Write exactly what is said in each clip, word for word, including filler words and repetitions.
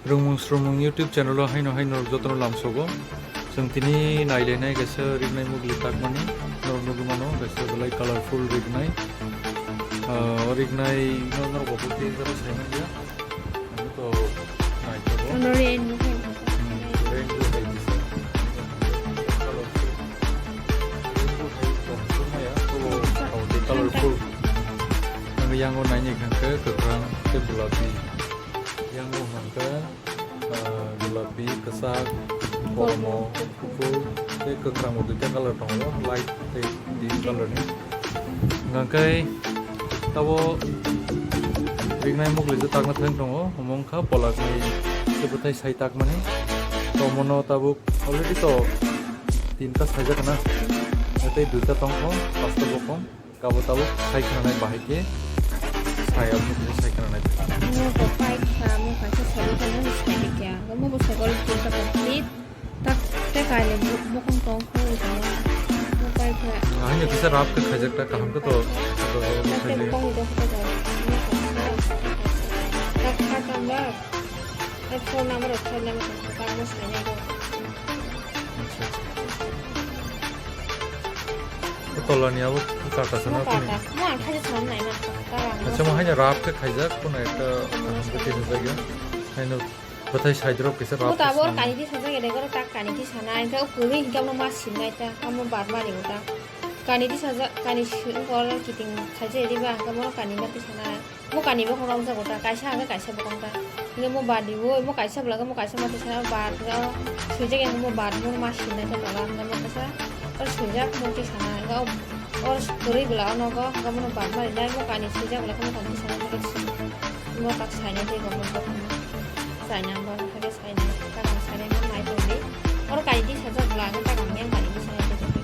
Rwngmung Srwngmung YouTube channel o haino hai norok jotono lamsogo. Chwng tini nailainai kaisa rignai mugli takmani norok nugwi mano, kaisa belai colorful rignai. Ah, o rignai no norok bo tei jora sai manya. Ani to naithogo. Ono rainbow hai. Hmm, rainbow hai kisa. Colorful. Rainbow hai tong tong maya, to, to tei colorful. Ang yango naini kangke kwkrang tei gulapi. Yango hwnka, ah, gulapi, kwchak, kormo, kuphur, tei kwkhrang bo duita colour tongo, light tei deep colour ni. Hwnka khe tabo rignai mugli je takna thang tongo, omo wngkha polak ni se bwthai sai takmani. Tomono tabuk already to tinta saijak na, tei duita tongkho, pasta bokong. Kabo tabuk sai khananai bahai khe sai, aboni khe sai khananai. Mo bo pai kha, mo kaisa sai kha, mo sai kha. Mo bo sai kha, mo sai kha, mo sai kha. Tak te kai le bokong tong kho, mo pai kha. Ahai no kisa rap khe khaijak ta kaham khe to. Tak te bokong do kho to. Tak kha tamba. Tak phone number, phone number tak mo sai nai do. Acha, acha. O tolani abo kata sana kuni. Mo ang khaja sana nai ma kata. Acha, mo haino rap khe khaijak, kono ekta kaham khe khe sajak ya. Haino bwthai side rok kisa rap. Mo ta bor kani di sajak ede goro tak kani di sana, engke o kwrwi hinkhe mo ma sinai ta, amo bar mani mo ta. Kani di sajak, kani si, ungkor kiting khaijak edi ba, engke mo kani ma di sana. Mo kani bokong rok jago ta, kaisa hwnkhe kaisa bokong ta. Hwnkhe mo badi bo, mo kaisa bwla khe mo kaisa mati sana bad o swijak ya mo bad mo ma sinai ta tola hwnkhe mo kasa or swijak mo ti sana hwnkhe o, or kwrwi bwla o nogo hwnkhe mo bad ma rinai mo kani swijak bwla khe mo kani sana hwnkhe si-, mo tak sainai tei bo mo bokong sainai bo hwnkhe sainai ta sainai mo nai tongdi. Or kani di sajak bwla hwnkhe ta kang yang kani di sana tei tongdi.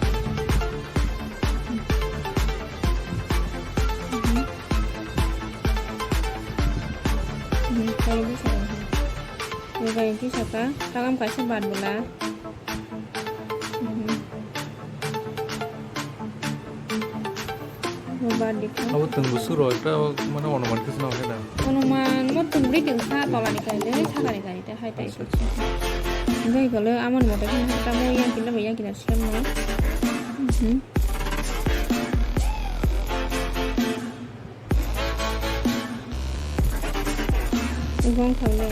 Mhm. Mhm, kaya bisa, mhm. Ini kaya bisa ka, takam kaisa bad bwla. Mhm. Mo bad dikha. Abo tungbu suro ekta mane onuman kisa na khe na. Onuman mo tungbri tungsa tola ni kaya de, saka ni kaya de, hai tai. Acha, acha. Enjoy kolo, amon mote khe na, tamo yang kina, yang kina sem mo. Mhm. Gong thang le.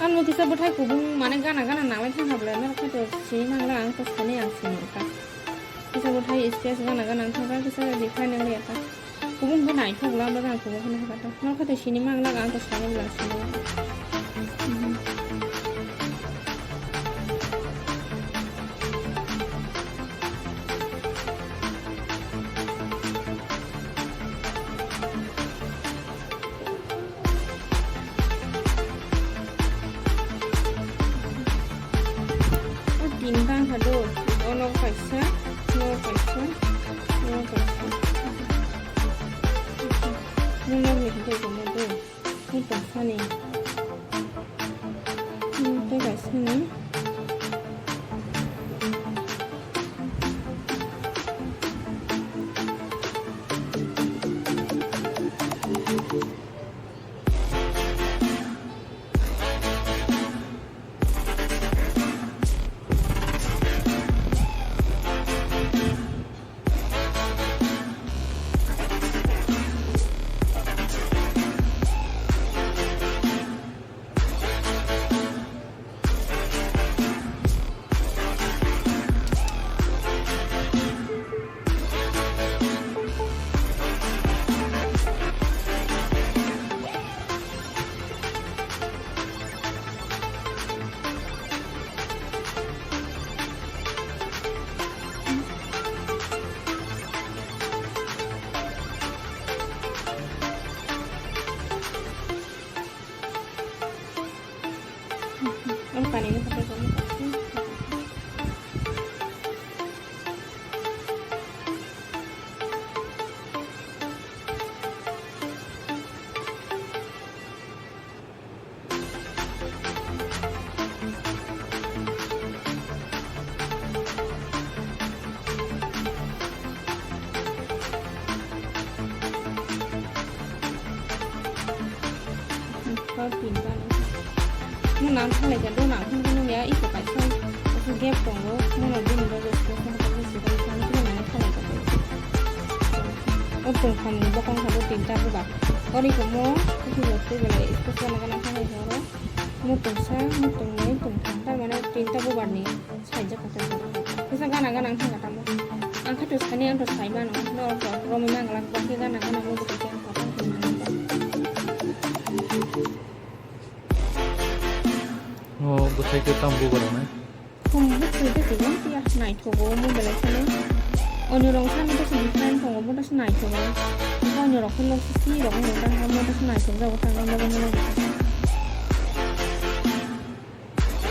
Ang no kisa bwthai kubung mane gana gana nanglai thang habla, norok khe to sini mangla, ang to sani ang sini ka. Kisa bwthai space gana gana thang ka, kisa reply nangliya ka. Kubung khe naithok bwla, ang kubung khe naithok. Norok khe to sini mangla, ang to sani bwla sini. O tinta wngkha do, o nogo kaisa, nogo kaisa, nogo kaisa. Nogo ni hinwi tongma do, o tongsa ni. Tei kaisa ni. Ang thalai kha, dono ang phone phone ya, iko kaisa, kaisa gap tongo, mono bini bagwi express no hapang si koi phone phone nang thalai kha. O tong khamni bokong kha bo tinta bubar. Ori ko mo, iko twi belai express no gana thalai kha oro. Mo tong sa, mo tong nai, tong tham, tar mane tinta bubar ni. Saijak kha tei borok. Kisa gana gana wngkha tamo. Ang khe to sani ang to sai mano. Norok to romwi manglak ba khe gana gana wngwi tongkhe ang to tang khe mano. O bwthai khe tamo borok nai. Khum bwthai khe tong ya naithogo mobile phone. Onyo rok sani to different tongo bo to naithogo. Onyo rok khe lok sisi rok wngwi tang kha mo to naithok jago tang kha mo.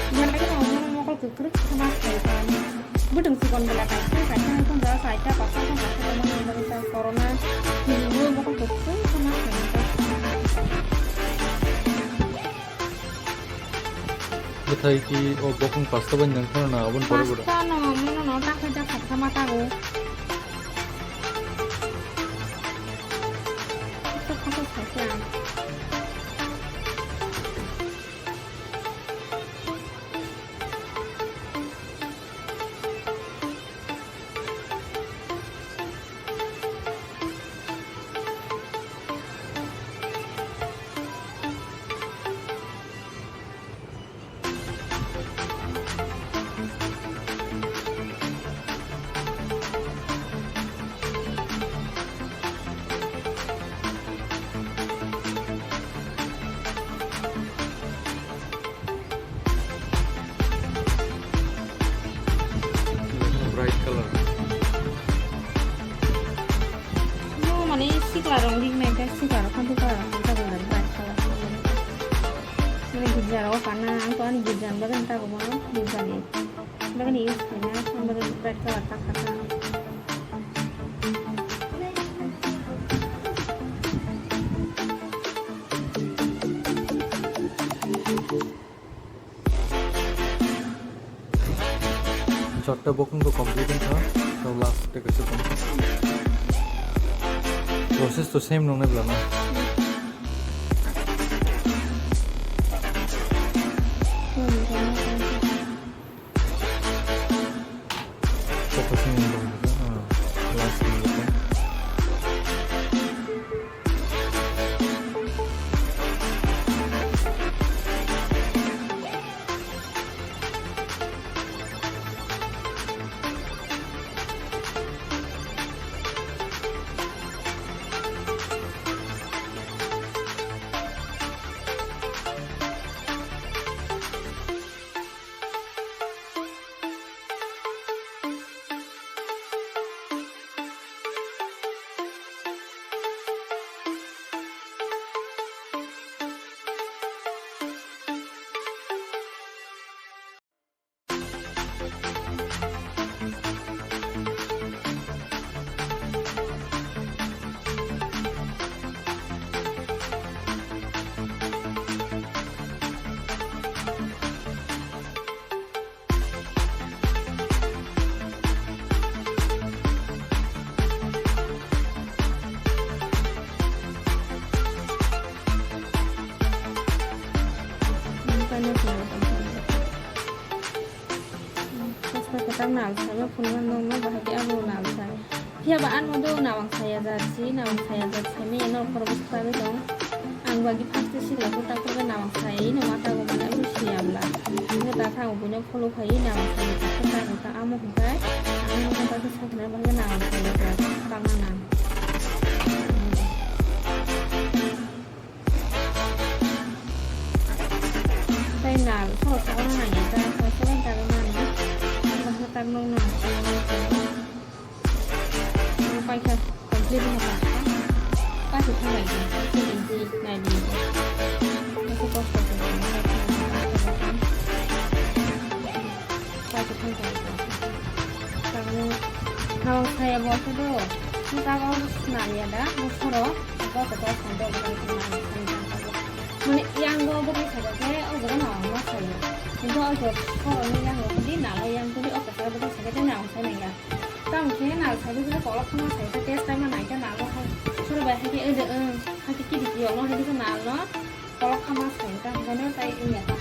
Belai kheno omo mokol kwkrwk khama khaikha. Bwtwng chikon belai kaisa kaisa hai phunjak, chaita pasta phunjak khe tongmani bagwi ta corona ni mokol kwkrwk khama khaikha. Bwthai ki o bokong pasta bai nang khana na aboni pore bwrwi. Pasta no, mono no ta khai ta kha ma tago. Kha kha kha kha. Bright color. No, mane sikla rong ring nai, sikla rong khanti color rong khanti color bright color. Mane gijja rok kana, ang to ani gijja ni bagwi ta rok mano, gijja ni bagwi use khaina, ang bagwi bright color ta kha ta. Joto bokong to complete wngkha, to last te kaisa tong. Process to same nongnai bla na. Focusing on the, ah, last one. Chosma kwchak nal saima phunukna nokno bahai khe abo nal sai. Phiya ba ano do nawang saya jat si, nawang saya jat saimaya norok khoro bwswk chagwi tong. Ang bagwi first sikla kwtak kwrwkhe nawang sayai no matago mane abo siya bwla. Hwnkhe dakha ang buino follow khaiwi nawang saya jat khe chagwi ta amo hwnkhe ang no bagwi sakna bagwi nawang saya jat tangna nang. Tei nal, soro soro nang ya, ta, ta, soro ta, ta, nang, nang, ta, ta, nang, nang, nang, paikha, complete no paikha. Paikha thanglai di, paikha di, nai di. Paikha kosto khe, paikha thanglai di. Tamo, nawang saya bo khe do, sita go swnam ya da, bo soro, bo ko to sando bo ko na sani jang ko. Mane yang go bo khe sa khe, o bo nawang ma sayo. Bo o jo soro ni yang go di, na yang go di, o ko sa bo sa khe nawang sa na ya. Tamo khe na sa khe kolok ma sayo, test time na khe na go hai. Soro bai hai khe e de, hai khe kiri kiri no hai khe na no, kolok ma sayo, ta bo no tai ya ta.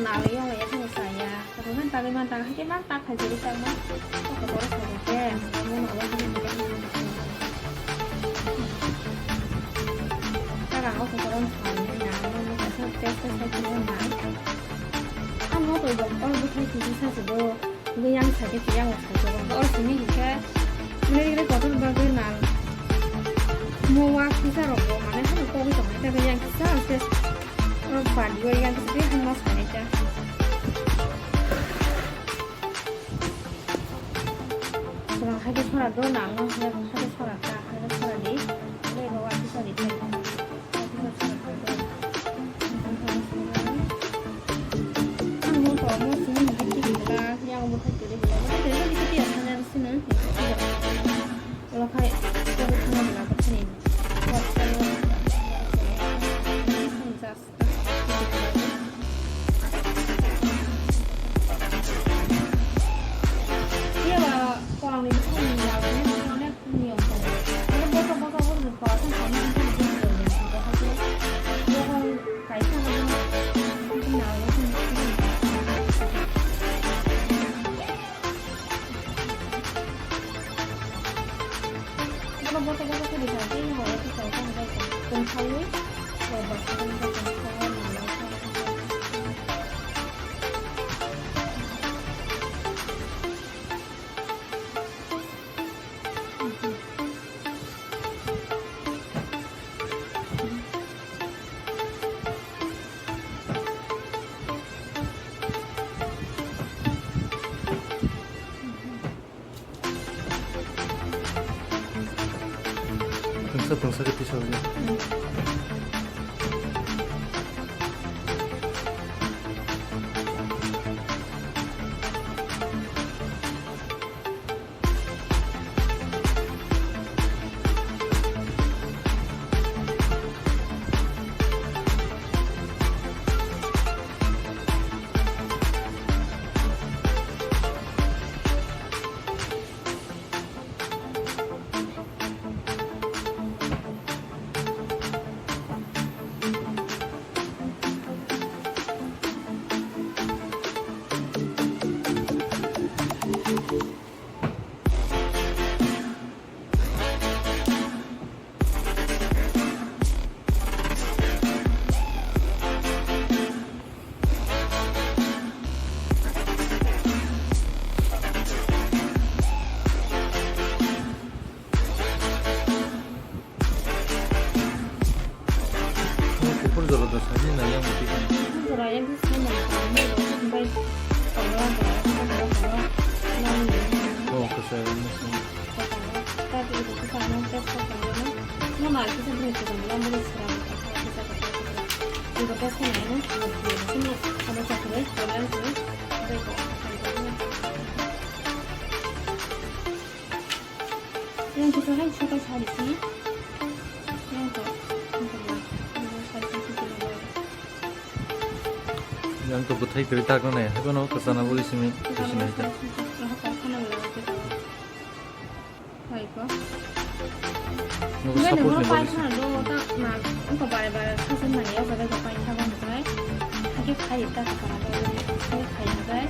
Nalai yong lai ya, khe bo chaya. Khe bo man tagwi man tang, hakhe man tak khai jeri chak man. Kok kok oro sabo khe, mo no oro khe bo khe. Kaka o kok oro sai na, mo mo kaisa test test khai khe na. Ang mo to bo, oro bo khai khe sa se do. Bo yang sa khe yang sa se do. Oro simi khe, mene khe kotor bagwi nal. Mo wa kisa rok bo, mane hano kogwi tong nai, ta yang kisa test. Oro badi o yang kisa twi hangma sanai ta. Swrang hai khe sora do na, ang no hai khe sora ta, hai khe sora di. Bai bo wa kisa di ta. Ang no to mo sini hai khe di la, yang bo hai khe di la. Mo khe di khe di ya sana sini. Lo khai ko thang la ko sini. Just Iya, ba, kolang ni bwkhak ni lagani onek niyom tongo. Onek bosa bosa bosa ni kolang ni bwkhak ni niyom tongo. Bokhak kaisa habo nang. Bosa bosa khe di sa, tei horo khe sa, sa, sa, sa, tong sawi, ba, ba, sa, sa, sa, sa, sa, sa, sa. Tungsa tungsa khe tisa hwnwi. Kuphur jora da sajli na yang muti kan. Kuphur jora yang sini mana? Ini bai kalau ada, kalau ada, kalau ada. Oh, kesel ini sih. Tadi itu kita mau tes apa? Mana kita beri kita bilang beri serang. Kita tes ini, ini ada satu, kalau yang sini, ada kok. Yang kita kan suka cari sini. Yang kok, yang kok, yang cari sini kita. Yang kok betai kiri tak nai, apa no kesana boleh sini, kesini aja. Hai ko. Nunggu. Nunggu support ni boleh sini. Paithana do ta na, ungko bare bare sasen mani, o jaga paithana bo mutai. Hake khai ta, khai khai khai.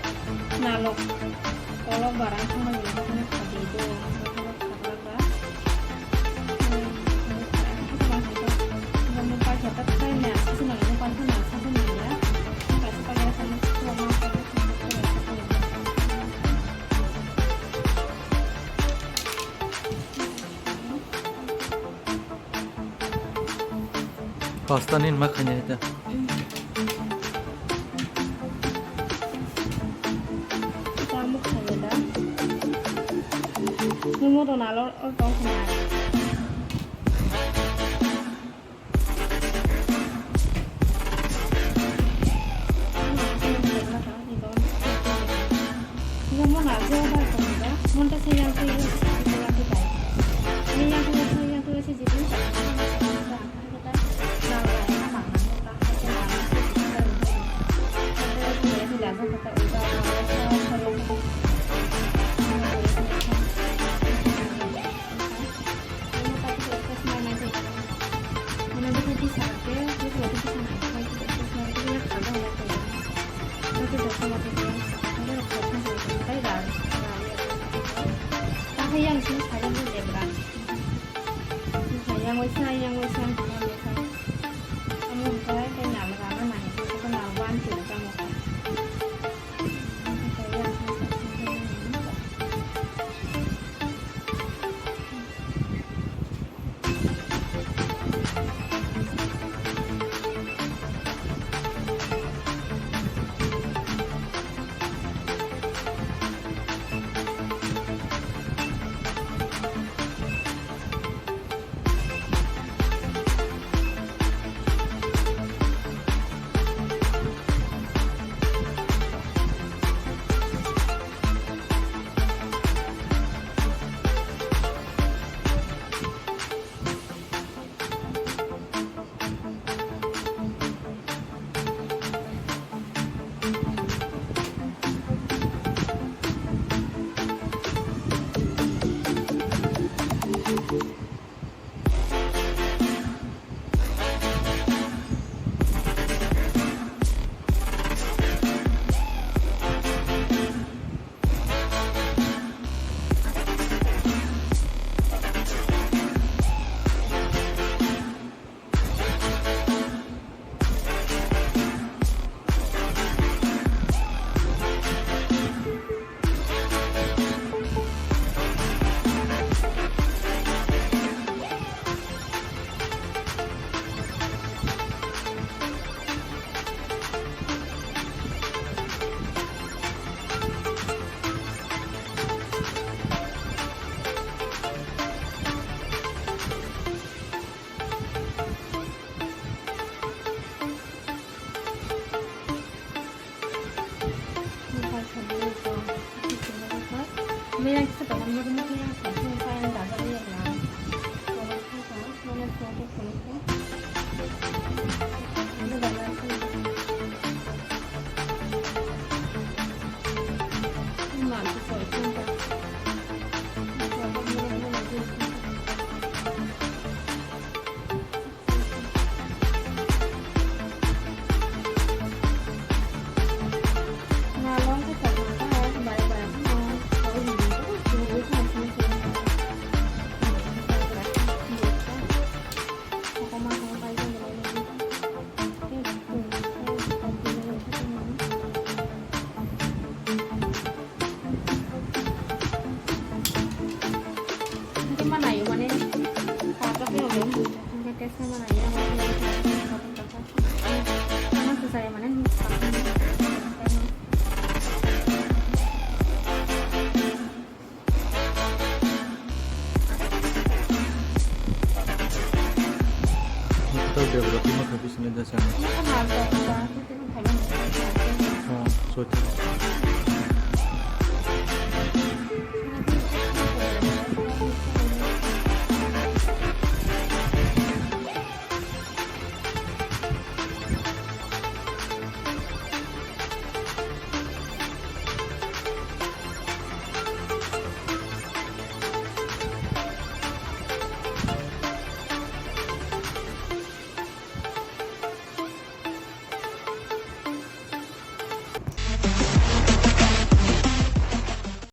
Nalok, kolok barang thangmani, khadi do. Pasta ni ma khanya ita. Ita mo khanya da. Ni mo do na lo, o tong khanya. Yang sini saya ni debra. Yang waisa, yang waisa, yang waisa. Kamu bukai kai nama nama nani, kamu nama bantu kamu.